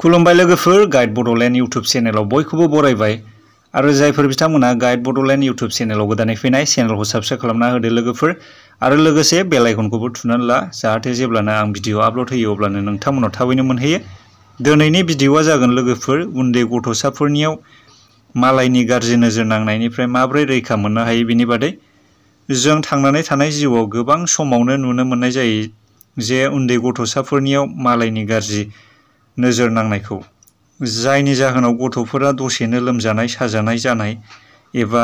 खुलुमबाय लोगोफोर, guide Bodoland YouTube चेनेलाव बयखौबो बरायबाय आरो जायफोर बिथांमोना गाइड बड'लेण्ड इउट्युब चेनेलाव गोदानै फैनाय चेनेलखौ साबस्क्राइब खालामना होदो लोगोफोर आरो लोगोसे बेल आइकनखौबो थुनानै ला जाहाथे जेब्लानो आं भिडिअ आपल'ड होयो अब्लानो नोंथांमोनाव थाबैनो मोनहैयो। दिनैनि भिडिअआ जागोन लोगोफोर उन्दै गथ'साफोरनियाव मालायनि गाज्रि नोजोर नांनायनिफ्राय माबोरै रैखा मोननो हायो बेनि बादै। जों थांनानै थानाय जिउआव गोबां समावनो नुनो मोननाय जायो जे उन्दै गथ'साफोरनियाव मालायनि गाज्रि नोजोर नांनायखौ, जायनि जाहोनाव गथ'फोरा दसेनो लोमजानाय साजानाय जानाय एबा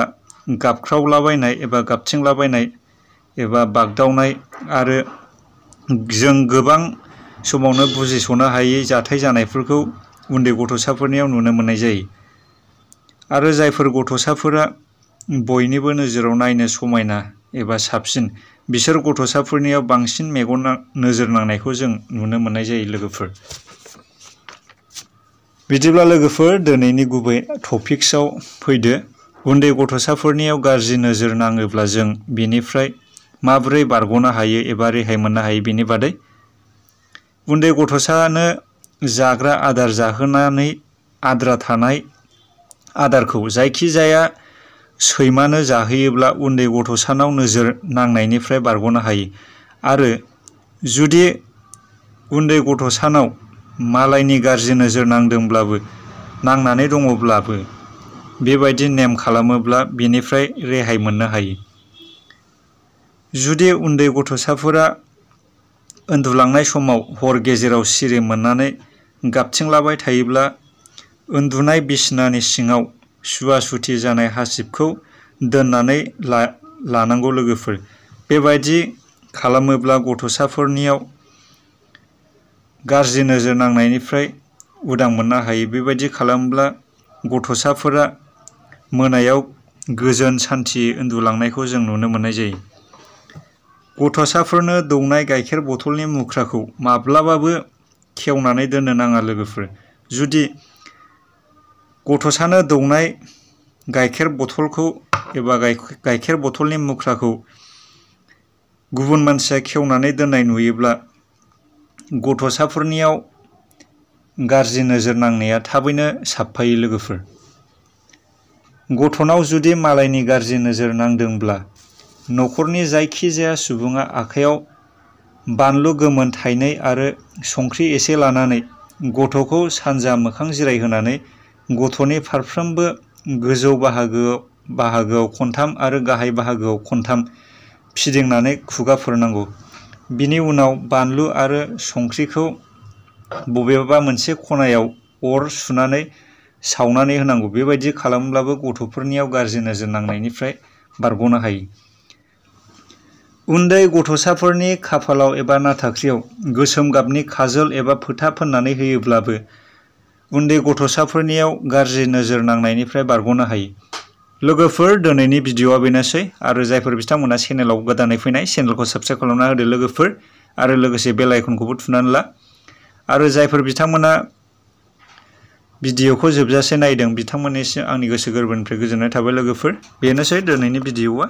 गाबख्रावलाबायनाय एबा गाबथिंलाबायनाय एबा बागदावनाय आरो जों गोबां समावनो बुजिस'नो हायै जाथाय जानायफोरखौ उन्दै गथ'साफोरनियाव नुनो मोननाय जायो। आरो जायफोर गथ'साफोरा बयनिबो नोजोराव नायनो समायना एबा साबसिन, बिसोर गथ'साफोरनियाव बांसिन मेगन नोजोर नांनायखौ जों नुनो मोननाय जायो लोगोफोर। बिदिब्ला लोगोफोर दिनैनि गुबै टपिक्सआव फैदो। उन्दै गथ'साफोरनियाव गाज्रि नोजोर नाङोब्ला जों बेनिफ्राय माबोरै बारग'नो हायो एबा रेहाय मोननो हायो बेनि बादै। उन्दै गथ'सानो जाग्रा आदार जाहोनानै आद्रा थानाय आदारखौ जायखिजाया सैमानो जाहोयोब्ला उन्दै गथ'सानाव नोजोर नांनायनिफ्राय बारग'नो हायो। आरो जुदि उन्दै गथ'सानाव मालायनि गाज्रि नोजोर नांनानै दङब्लाबो बेबायदि नेम खालामोब्ला बेनिफ्राय रेहाय मोननो हायो। जुदि उन्दै गथ'साफोरा उन्दुलांनाय समाव हर गेजेराव सिरि मोननानै गाबथिंलाबाय थायोब्ला उन्दुनाय बिसिनानि सिङाव सुवा सुथि जानाय हासिबखौ दोननानै लानांगौ लोगोफोर। बेबायदि खालामोब्ला गथ'साफोरनियाव गाज्रि नोजोर नांनायनिफ्राय उदां मोननो हायो। बेबायदि खालामब्ला गथ'साफोरा मोनायाव गोजोन सान्थियै उन्दुलांनायखौ जों नुनो मोननाय जायो। गथ'साफोरनो दौनाय गाइखेर बथलनि मुख्राखौ माब्लाबाबो खेवनानै दोननो नाङा लोगोफोर। जुदि गथ'सानो दौनाय गाइखेर बथलखौ एबा गाइखेर बथलनि मुख्राखौ गुबुन मानसिया खेवनानै दोननाय नुयोब्ला गथ'साफोरनियाव गाज्रि नोजोर नांनाया थाबैनो साबफायो लोगोफोर। गथ'नाव जुदि मालायनि गाज्रि नोजोर नांदोंब्ला न'खरनि जायखिजाया सुबुङा आखाइयाव बानलु गोमोन थाइनै आरो संख्रि एसे लानानै गथ'खौ सानजा मोखां जिरायहोनानै गथ'नि फारफ्रोमबो गोजौ बाहागोआव खनथाम आरो गाहाय बाहागोआव खनथाम फिदिंनानै खुगाफोरनांगौ। बिनि उनाव बानलु आरो संख्रिखौ बबेबा मोनसे खनायाव अर सुनानै सावनानै होनांगौ। बेबायदि खालामब्लाबो गथ'फोरनियाव गाज्रि नोजोर नांनायनिफ्राय बारग'नो हायो। उन्दै गथ'साफोरनि खाफालाव एबा नाथाख्रियाव गोसोम गाबनि खाजोल एबा फोथा फोननानै होयोब्लाबो उन्दै गथ'साफोरनियाव गाज्रि नोजोर नांनायनिफ्राय बारग'नो हायो। लोगोफोर दिनैनि भिडिअआ बेनोसै आरो जायफोर बिथांमोना चेनेलाव गोदानै फैनाय चेनेलखौ साबस्क्राइब खालामना होदो लोगोफोर आरो लोगोसे बेल आइकनखौबो थुनानै ला। आरो जायफोर बिथांमोना भिडिअखौ जोबजासे नायदों बिथांमोननिसिम आंनि गोसो गोरबोनिफ्राय गोजोननाय थाबाय लोगोफोर। बेनोसै दिनैनि भिडिअआ।